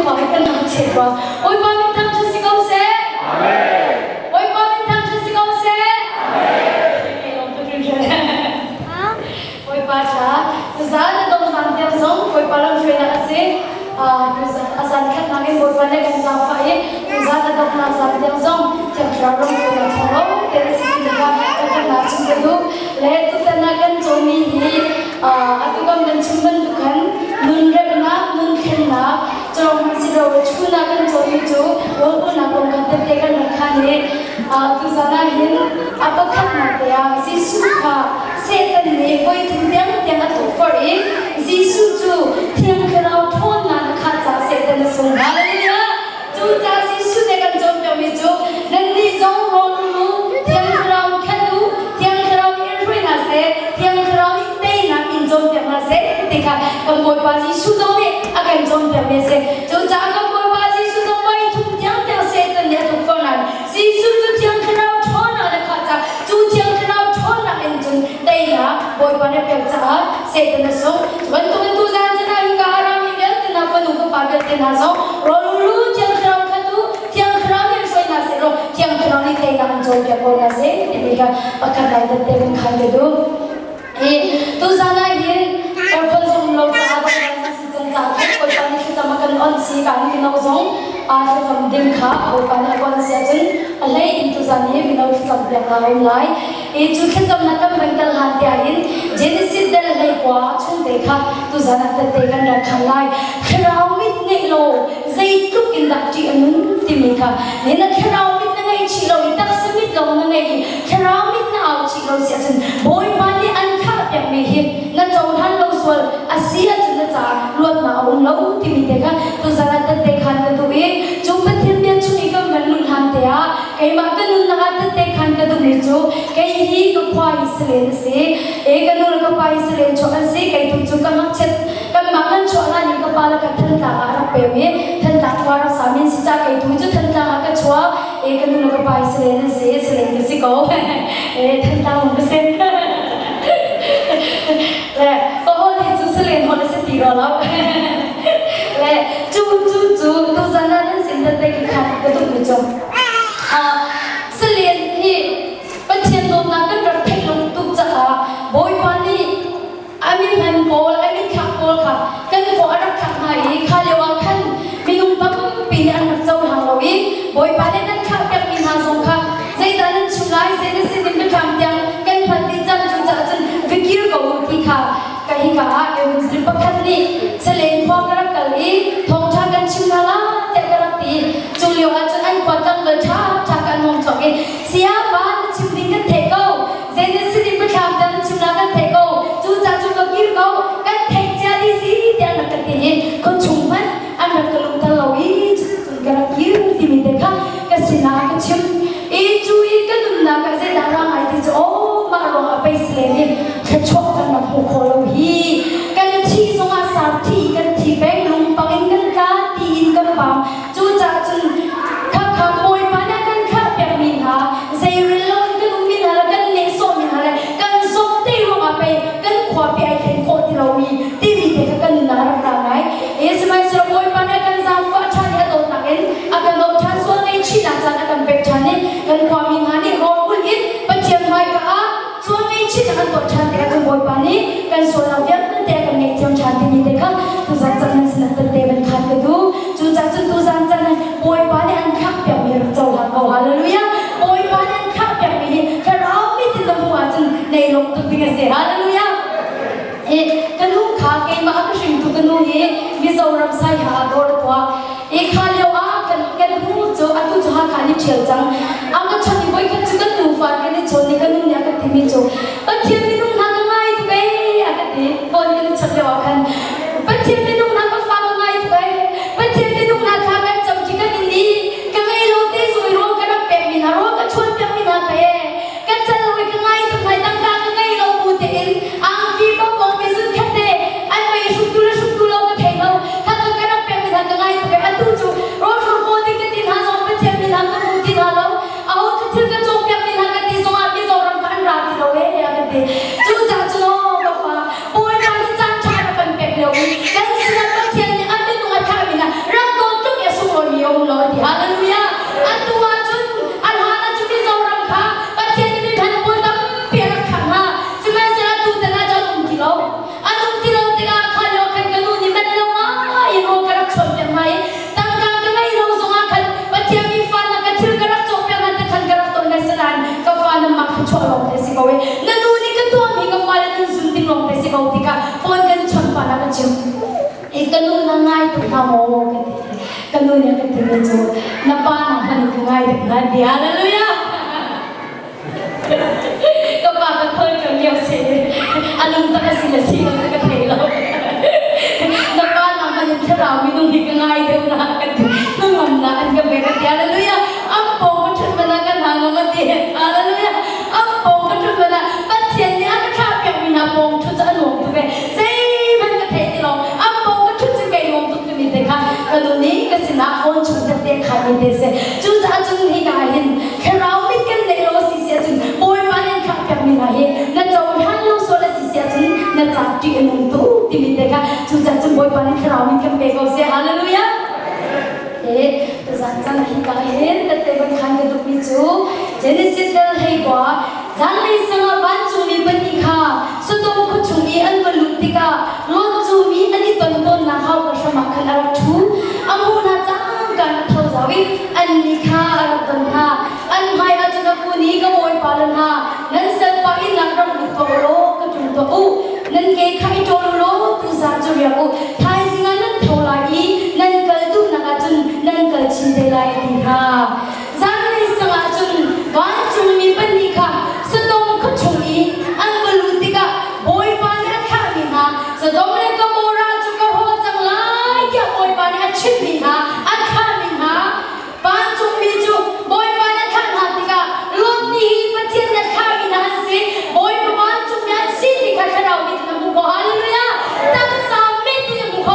pa hi kan nak chet rua. Bawipa min thangṭhat si ko seh. Amen. Bawipa min thangṭhat si ko seh. Amen. Bawipa tha tuzan a dong zan tiang zong Bawipa lamhruainak a si. A zan khatnak in Bawipa nih kan zaangfah i tuzan a donghnak zan tiang zong Thiang Thlarau lamhruainak thawng lo tein a si ti kha kan chim ka duh. Le tutan ah kan cawnmi hi atu kan kan chim bantuk khan nun remnak, nun thlennak, cawng silo chun ah kan cawnmi cu rawlulnak kong kan tette kan rak khan i tuzan ah hin a pakhatnak te ah Jesuh kha Satan nih voi thum tiangtiang a tukforh i Jesuh cu Thiang Thlarau ṭhawnnak a khah caah Satan a sung. Hallelujah! Cucaah Jesuh nih kan cawnpiakmi cu nannih zong rawl ul u, Thiang Thlarau khat u, Thiang Thlarau in hruai hna seh, Thiang Thlarau in teinak in cawnpiak hna seh ti kha kan Bawipa Jesuh zong nih a kan cawnpiakmi a si. Cucaah kan Bawipa Jesuh zong voi thum tiangtiang Satan nih a tukforh nain Jesuh cu Thiang Thlarau ṭhawnnak le khah caah cu Thiang Thlarau ṭhawnnak in cun teinak Bawipa nih a pek caah Satan a sung. Cu bantukin tuzaan cun ah hika ah rami vialte hna fanu fapa vialte hna zong rawl ul u, Thiang Thlarau khat u, Thiang Thlarau nih hruai hna seh law Thiang Thlarau nih teinak an cawnpiak ko hna seh timi kha pakhat lai tette kan khan ka duh. Hi tuzaan ah hin aircon zong lo caah dongdong si cang caah khan Bawipa nih thlacam a kan on si kan mino zong aa thlacam ding kha Bawipa nih a on si ahcun a hlei in tuzaan hi mino thlacam piak na um lai. I cu thlacam na kan van kal hlan tiah hin Genesis del hlei kua chung te kha tuzaan ah tette kan rak khan lai. Thlarau mit ngeih law zeitluk in dah ṭih a nun timi kha ni na thlarau mit na ngeih chih lo i taksa mit lawng na ngeih i thlarau mit na au chih lo si ahcun Bawipa nih an thlah piakmi hi na cohlan lo sual a si ahcun na caah luatnak a um lo timi te kha tuzan ah tette khan ka duh i cu Pathian bia chung i kan van luh hlan te ah keimah ka nunnak ah tette khan ka duhmi cu kei hi ka khua hi salen a si e ka nu le ka pa hi salen chuak an si kei tu cu ka ngakchiat kanmah kan chuah hlan in ka pa le ka Thantlang ah rak pem i Thantlang khua rak sa min si ca kei tu cu Thantlang ah ka chuak e ka nu le ka pa hi salen an si salen ka si ko e Thantlang um ka si le ka hol hi cu salen hol a si ti ro lo le cu cu cu tuzan ah nan sin tete ki khat ka duh mi cu salen hi Pathian dawtnak kan rak theih lo tuk caah Bawipa nih a mihman pawl a mitthak pawl kha kan khua a rak thak hna i kha lio ah khan minung tampi nih an rak cohlang lo i Bawipa nih nan thlahpiakmi hna zong kha zeidah nan chim lai zei na sinin biathlam tiang kan hngalh dih cang cucaah cun va kir ko u ti kha ka hika ah evangelist pakhat nih Salen khua ka rak kal i thawngṭha kan chim hna la tiah ka rak ti cu lio ah cun an khua tlangval ṭha ṭha kan hong chuak i sayapa na chim ding kan theih ko Zeitin sinin biathlam tiang na chim la kan theih ko. Cucaah cu ka kir ko, kan theih cia dih si tiah an rak ka ti i khuachung hmanh an rak ka lungter lo i cuticun ka rak kir timi te kha ka sinah a ka chim. I cu i ka nunnak ah zeidah ra ngai ti cu aw mah ruang ah pei si len in thluachuah kan rak hmuh khawh lo hi. Kan thih zongah sar thi kan thi peng lungpang in kan tla tiin kan pam. Cucaah cun khakha Bawipa nih a kan thlahpiakmi hna zeirel loin kan ummi hna le kan nehsawhmi hna le kan zawmte ruangah pei kan khuapi ai thlen khawh ti lomi timi te kha kan nunnak a rak ra ngai. Sihmanhsehlaw Bawipa nih a kan zaangfah ṭhan i a dawtnak in a kan dawt ṭhan sual ngaihchihnak caan a kan pek ṭhan i kan khuami hna nih rawl ulh in Pathian hmaika ah sual ngaihchihnak an tuah ṭhan tikah cun Bawipa nih kan sualnak vialte a kan ngaihthiam ṭhan timi te kha tuzan caan nan sinah tette van khan ka duh. Cucaah cun tuzan caan ah Bawipa nih an thlahpiakmi rak cohlang ko. Hallelujah! Bawipa nih an thlahpiakmi hi thlarau mit in na hmuh ahcun nei lawm tuk ding a si. Hallelujah! I ka nu kha keimah a ka hringtu ka nu hi Mizoram Saiha ah dawr a tuah. I kha lio ah kan kan nu cu atu cu Hakha an i ṭhial cang. A ka chawnh i voikhat cu kan nufa kan i chawn i ka nu nih a ka timi cu Pathian minung hna ka ngai tuk ee a ka ti. Phone kan i chawnh lio ah khan Pathian minung hna ka fa ka ngai tuk ee. Pathian minung hna thla kan cam khi kan in i ka ngei lo te zung i rawl ka rak pekmi hna rawl ka chuan piakmi hna ka ee. Ka cal oi ka ngai tuk ngai tangka ka ngei lo bu tein angki bawkbawk mi zun khat te an mei hruktu le hruktu lo ka thei lo kha ka ka rak pek mi hna ka ngai tuk ee atu cu rawlhruk ko ding ka ti hna zong Pathian min ah ka hmu ti hna lo aho thil ka cawng piak. si ko tikah phone kan chawnh pah ah ka chim. I ka nu na ngai tuk hna maw ka ti. Ka nu nih a ka timi cu na pa na hman ka ngai tuk hna ti. Hallelujah! Ka pa ka call ka lio si. A lung tak a si le si lo ka thei lo. Na pa na hman in thlarau minung hi ka ngai deuh na ka ti. Hnangam na an ka pek a ti. Hallelujah! Ang pawng ka ṭhut man ah kan hangam a ti. Hallelujah! Ang pawng ka ṭhut man ah Pathian nih a ka thlah piakmi hna pawng ṭhut cu a nuam tuk ee. Zeihmanh ka thei ti lo. Ang pawng ka ṭhut cu kei nuam tuk timi te kha ka nu nih ka sinah phone chung tette khan in te seh. Cucaah cun hika ah hin thlarau mit kan neih lo a si si ahcun Bawipa nih an thlah piakmi hna hi na cohlan lo sual a si si ahcun na ca ṭih a nung tuk timi te kha cucaah cun Bawipa nih thlarau mit kan pe ko seh. Hallelujah! Tuzan caan hika hin tette van khan ka duhmi cu Genesis dal hleikua zanlei sang ah vancungmi pahnih kha Sodom khua chung i an va lut tikah Lot cu mi an i ton tawnnak hauka hram ah khan a rak ṭhu. A hmuh hna cangka in a tho zau i annih kha a rak don hna. An hmaiah cun a kun i ka bawipa le hna, nan salpa inn ah rak lut tuah u law ka ṭum tuah u. Nan ke kha i ṭawl u law tuzan cu riak u. Thaizing ah nan tho lai i nan kal duhnak ah cun nan kal chin te lai, a ti hna. Zanlei sang ah cun vancungmi pahnih kha Sodom khua chung i an va luh tikah Bawipa nih a thlahmi hna Sodom le Gomorrah cu ka hrawh cang lai tiah Bawipa nih a chimhmi hna a thlahmi hna Vancungmi cu Bawipa nih a thlah hna tikah Lot nih hi Pathian nih a thlahmi hna an si. Bawipa vancungmi an si ti kha thlarau mit in a hmu ko. Hallelujah! Taksa mit in a hmu kho.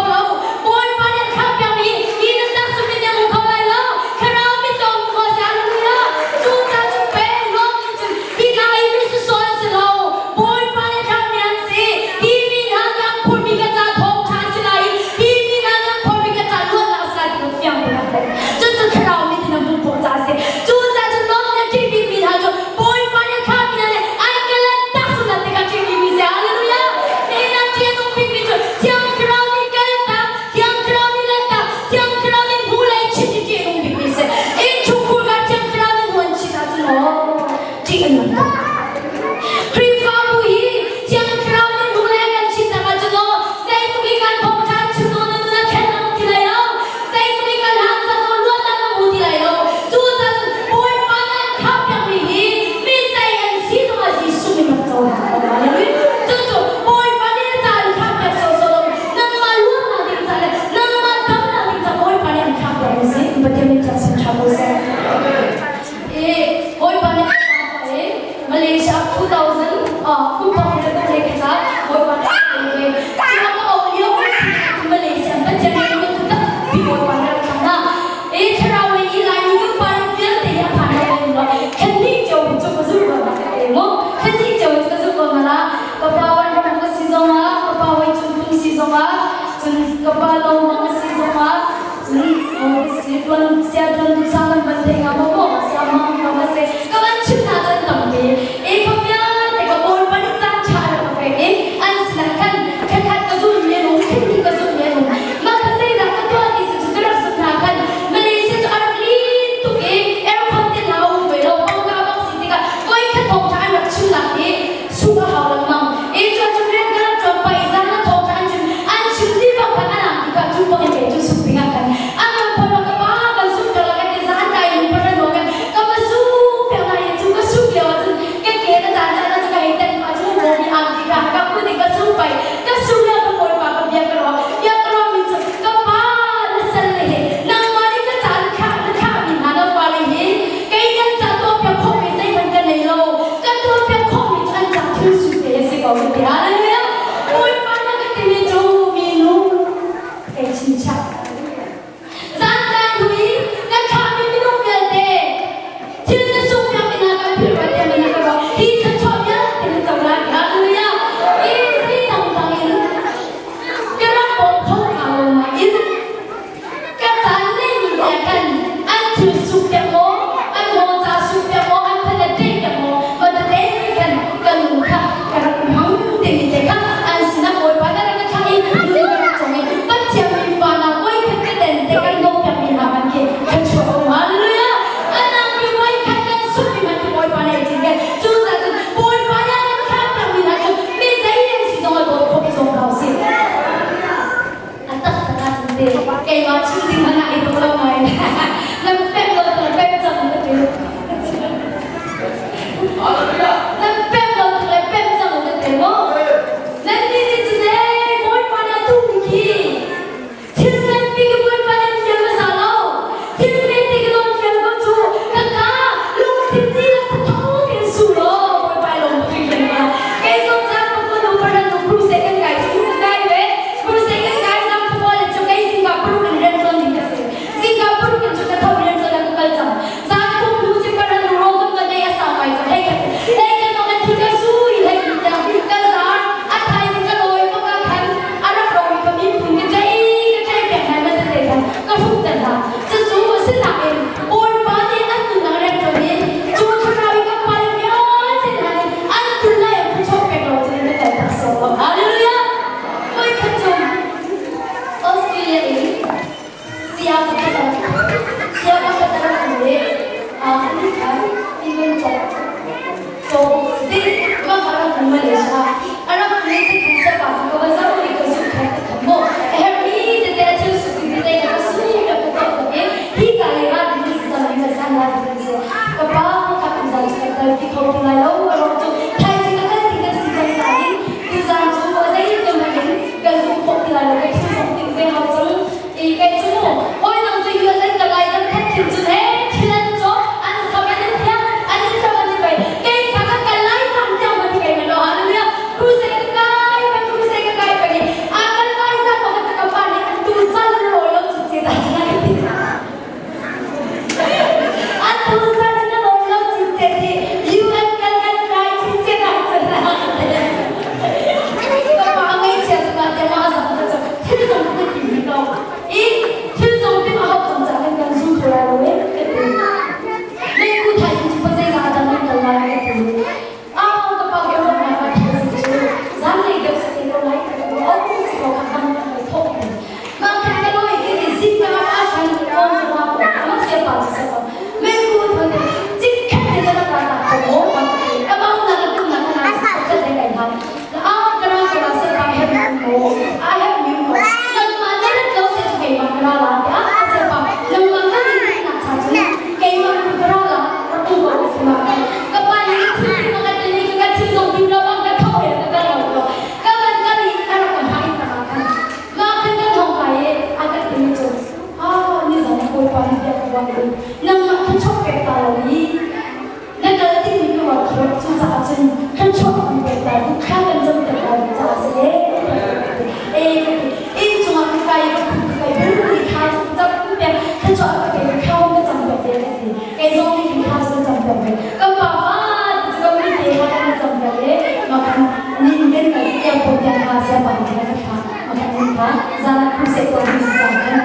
kha zan ah crusade tuah ding si cang khan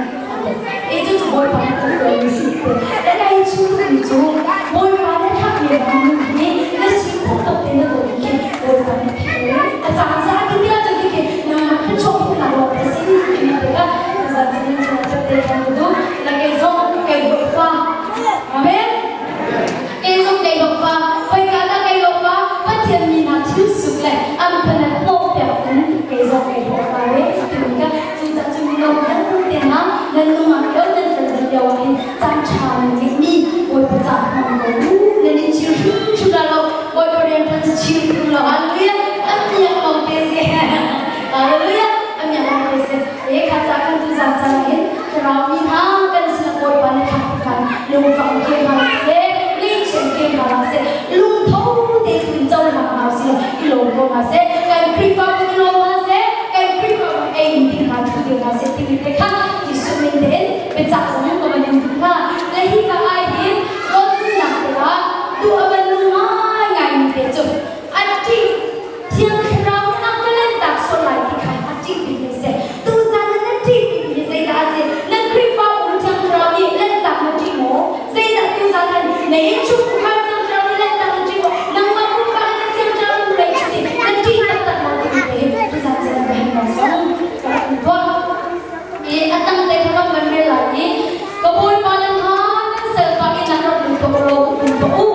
e cu cu Bawipa nih kan tuahmi si te le kai chim duhmi cu Bawipa na thlakmi ram nun hi na si khawh tuk te na tuah khi Bawipa nih phih a caan za ti tiah cu khi nangmah kha chuak hna lo a si timi tikah zan cu nan cung ah te kan duh na kei zong kei Bawipa Amen kei zong kei Bawipa khoika dah kei Bawipa Pathian mi hna thil suk le an phanet hnawh piak in kei zong kei Bawipa re timi ka cucaah cu mino vialte hna nan nungak lio nan tlangval lio ah hin caan ṭha nan ngeihmi Bawipa caah hmang ko u nan in chir hrimhrim la lo Bawipa rian ṭuan cu chir hrim lo hallelujah an miak lawng te si hallelujah an miak lawng te si e kha ca kan tu zan caan hin thlarau mi hna kan sinah Bawipa nih thak khan lungfang ke hna seh ngaihchiat ke hna seh lungtho te in cohlang hna usih i lawm ko hna seh kan Khrihfabu i lawm hna seh kan Khrihfabu ei in ding hna thu ding hna seh timi te kha Jesuh min tein biacah zong ka van in duh hna le hi ka ai hin dawtnak tikah duh a van nu ngaingai mi te cu a ṭih Thiang Thlarau nih a ka lanhtak sual lai ti kha a ṭih bik mi si. Tuzan ah na ṭih bik mi zeidah a si? Na Khrihfabu Thiang Thlarau nih lanhtak na ṭih maw? Zeidah tuzan ah na innchungkhar Thiang Thlarau nih lanhtak na ṭih maw? Nangmah pumpak in Thiang Thlarau nih lei ṭhut i na ṭih taktak maw timi te hi tuzan cu na biahal lo sung ka rak in tuah. I a tang te kha kan van rel lai i ka bawipa le hna nan salpa inn ah rak lut tuah law um tuah u.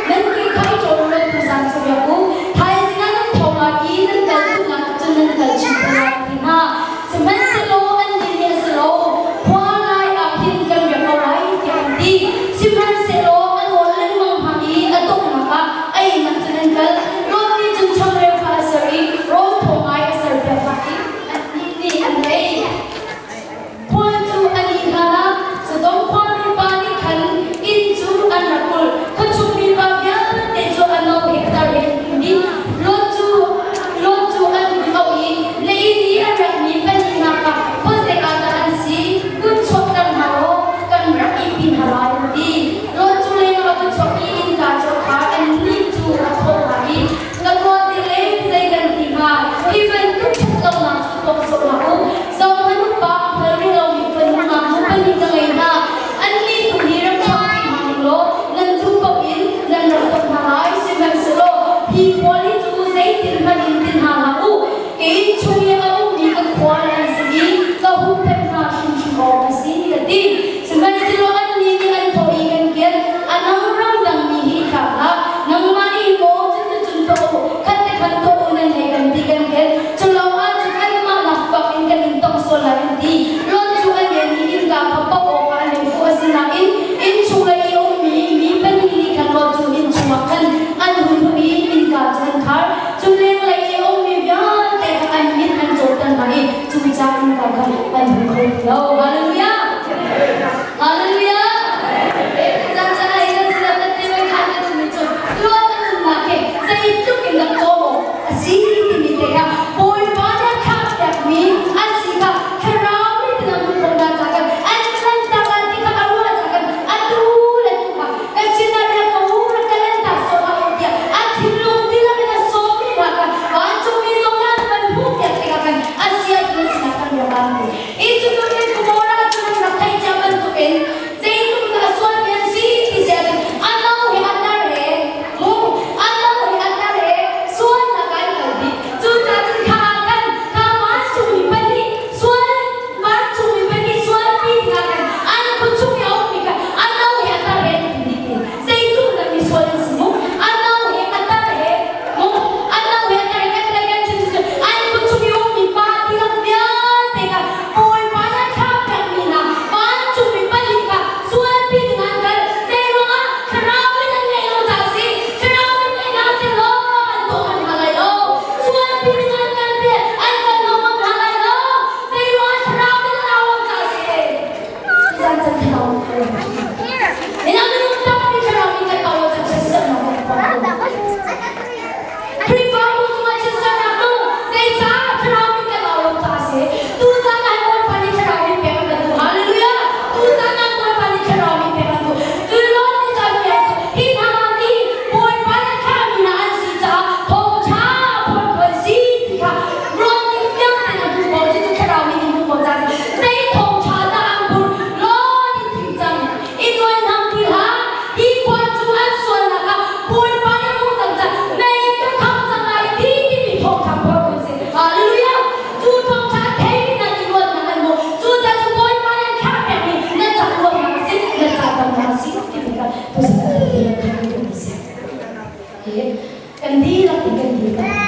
Nan ke kha i ṭawl u law tuzan cu riak u. Thaizing ah nan tho lai i nan kal duhnak cun nan kal chin te lai ti hna. Sihmanhsehlaw annih nih a si lo, khua lai ah hin kan riak ko lai tiah an ti. Sihmanhsehlaw a nawl lengmang hna i a donghnak ah a inn ah cun an kal. Lot nih cun changreu kha a ser i rawl thaw ngai a serpiak hna i annih nih an ei. Khua cu an i hlan ah Sodom khuami pa nih khan inn cu an rak kulh. Khuachung mipa vialte cu a no he tar he an um dih. Lot cu Lot cu an hun auh i na inn i a riakmi pahnihnak ah khuazei ah dah an si? Kun chuahter hna law kan rak ihpi hna lai an ti. Lot cu lengah a va chuak i innka cu a khar. Annih cu a thawh hna i Ka tuahte le zei kan ti hnga? Hi bantuk ṭhatlonak cu tuak sawh hlah u. Zohhmanh u, pa a hngal rih lomi fanu ngaknu pahnih ka ngei hna. Annih tu hi rak chuahpi hna ning law nan duh paoh in nan rak tuk hna lai. Sihmanhsehlaw hi khual hi cu zeitin hmanh in ti hna hlah u. Ka inn chung i a ummi ka khual an si i ka huhphenh hna hrimhrim awk a si, a ti. Sihmanhsehlaw annih nih an thawh i kan kian, a nang ramdangmi hi thlak hlah, nangmah nih maw cuticun tuah u, khat te khan tuah u nan hei kan ti kan kian. Cu lo ahcun anmah nak fak in kan in tong sual lai an ti. Lot cu a ngen i innka kha poh awkah an in fuh. Asinain innchung lei i a ummi mi pahnih nih khan Lot cu innchung ah khan an hun hmuh i innka cu an khar. Cu lenglei i a ummi vialte kha an mit an cawtter hna i cucaah innka kha an hmu kho ti lo.